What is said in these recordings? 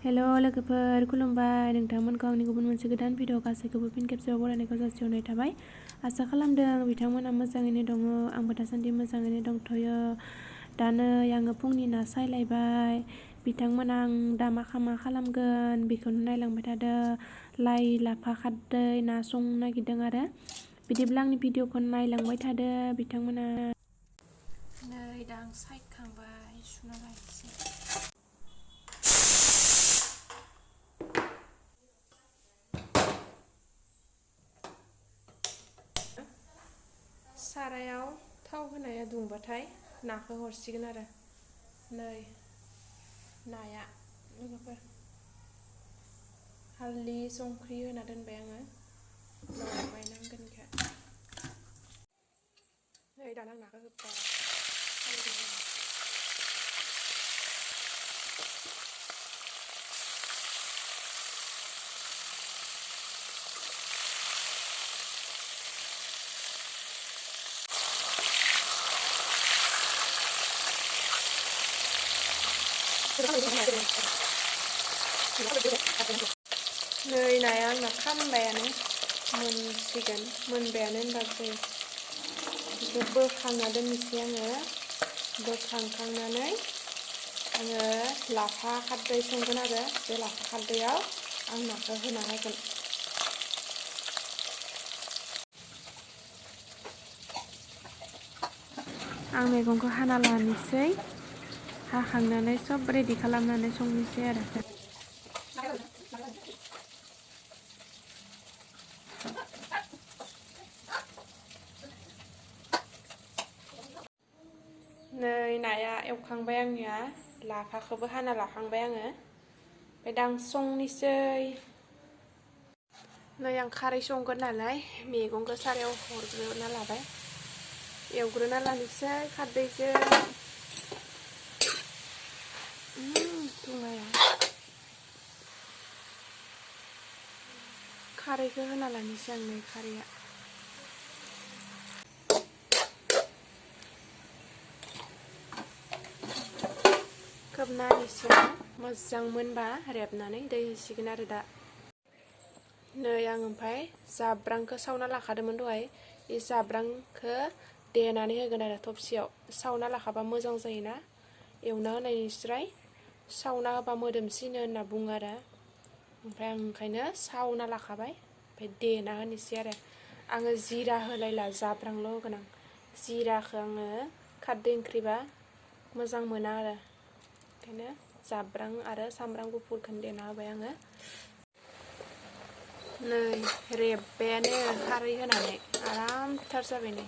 हेल' लोगोफोर खुलुमबाय नोंथांमोनखौ आंनि गुबुन मोनसे गोदान भिडिअ गासैखौबो फिन खेबसेबाव बरायनायखौ जासिहरनाय थाबाय। आसा खालामदों बिथांमोना मोजाङैनो दङ, आंबो दासान्दि मोजाङैनो दंथ'यो। दा नै आङो फुंनि ना सायलायबाय। बिथांमोना आं दा मा खालामगोन बेखौनो नायलांबाय थादों। लाइ लाफा खारदै ना संनो नागिरदों आरो बिदिब्ला आंनि भिडिअखौ नायलांबाय थादो बिथांमोना। नै दा आं सायखांबाय, सुना लायनोसै। सारायाव थाव होनाया दुंबाथाय नाखौ हरसिगोन आरो नै नाया लोगोफोर हालदै संख्रि होना दोनबाय आङो लगायनांगोनखौ। नै दाना आं नाखौ होबाय। नै नाया आंना खामबायानो, मोनसिगोन, मोनबायानो होनबासै बेखौ बोखांना दोननोसै आङो। बोखांखांनानै आङो लाफा खारदै संगोन आरो बे लाफा खारदैयाव आं नाखौ होना होगोन। आं मैगंखौ हाना लानोसै, हाखांनानै सब रेडि खालामनानै संनोसै आरो। नै नाया एवखांबाय आंनिया, लाफाखौबो हाना लाखांबाय आङो। ओमफ्राय दा आं संनोसै। नै आं खारै संगोन नालाय मैगंखौ सारायाव हरग्रोना लाबाय, एवग्रोना लानोसै खारदैजों। दुङाया खारैखौ होना लानोसै आं। नै खारैया खोबना होनोसै मोजां मोनबा रेबनानै दै होसिगोन आरो दा। नै आं ओमफ्राय जाब्रांखौ सावना लाखादोंमोन दहाय, बे जाब्रांखौ देनानै होगोन आरो थबसियाव। सावना लाखाबा मोजां जायोना, एवना होनायनिस्राय सावना होबा मोदोमसिनो होनना बुङो आरो। ओमफ्राय आं ओंखायनो सावना लाखाबाय, ओमफ्राय देना होनोसै आरो। आङो जिरा होलायला, जाब्रांल' होगोन आं। जिराखौ आङो खारदै ओंख्रिबा मोजां मोना आरो, ओंखायनो जाब्रां आरो सामब्राम गुफुरखौनो देना होबाय आङो। नै रेबबायानो खारै होनानै आरामथार जाबाय नै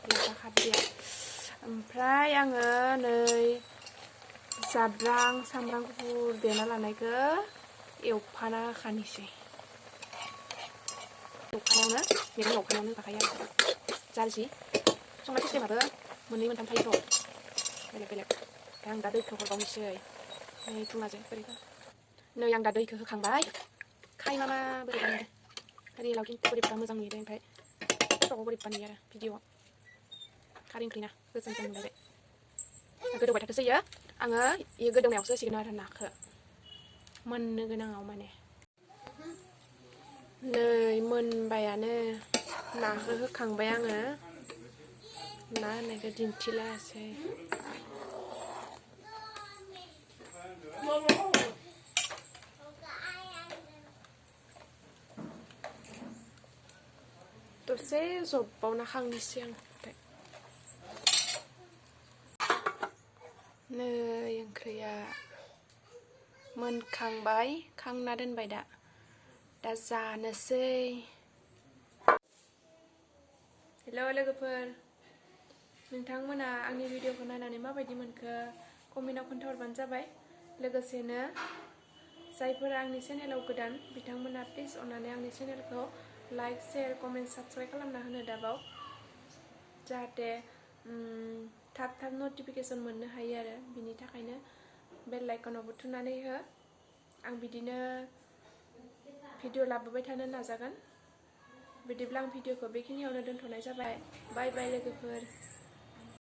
लाफा खारदैया। ओमफ्राय आङो नै जाब्रां सामब्राम गुफुर देना लानायखौ एवफाना होखानोसै। एवखानायावनो मैगं एवखानायावनो होफाखायो आरो। जारसि संनाय सिस्टेमाबो मोननै मोनथाम थायोथ' बेलेग बेलेग। ओमफ्राय आं दा दैखौ हरबावनोसै। नै थुङाजों बोरैबा। नै आं दा दैखौ होखांबाय। खायमामा बोरैबा नुदों, रियेलाव खिन्थु बोरैबा मोजां नुदों, ओमफ्राय फट'आव बोरैबा नुयो आरो भिडिअआव। खारै ओंख्रि ना गोजों जों नुलायबाय। गोदौबाय थाथोंसैयो, आङो बे गोदौनायावसो होसिगोन आरो नाखौ, मोननो गोनाङाव माने। नै मोनबायानो, नाखौ होखांबाय आङो। ना होनायखौ दिन्थिलायासै। दसे जब्बावना खांनोसै आं। नै ओंख्रिया मोनखांबाय, खांना दोनबाय दा जानोसै। हेल' लोगोफोर, नोंथांमोना आंनि भिडिअखौ नायनानै माबायदि मोनखो कमेन्टआव खोन्थाहरबानो जाबाय। लोगोसेनो जायफोरा आंनि चेनेलाव गोदान बिथांमोना प्लिज अननानै आंनि चेनेलखौ लाइक शेयार कमेन्ट साबस्क्राइब खालामना होनो दाबाव, जाहाथे थाब थाब नटिफिकेसन मोननो हायो आरो। बिनि थाखायनो बेल आइकनावबो थुनानै हो। आं बिदिनो भिडिअ लाबोबाय थानो नाजागोन। बिदिब्ला आं भिडिअखौ बेखिनियावनो दोनथ'नाय जाबाय। बाय बाय लोगोफोर।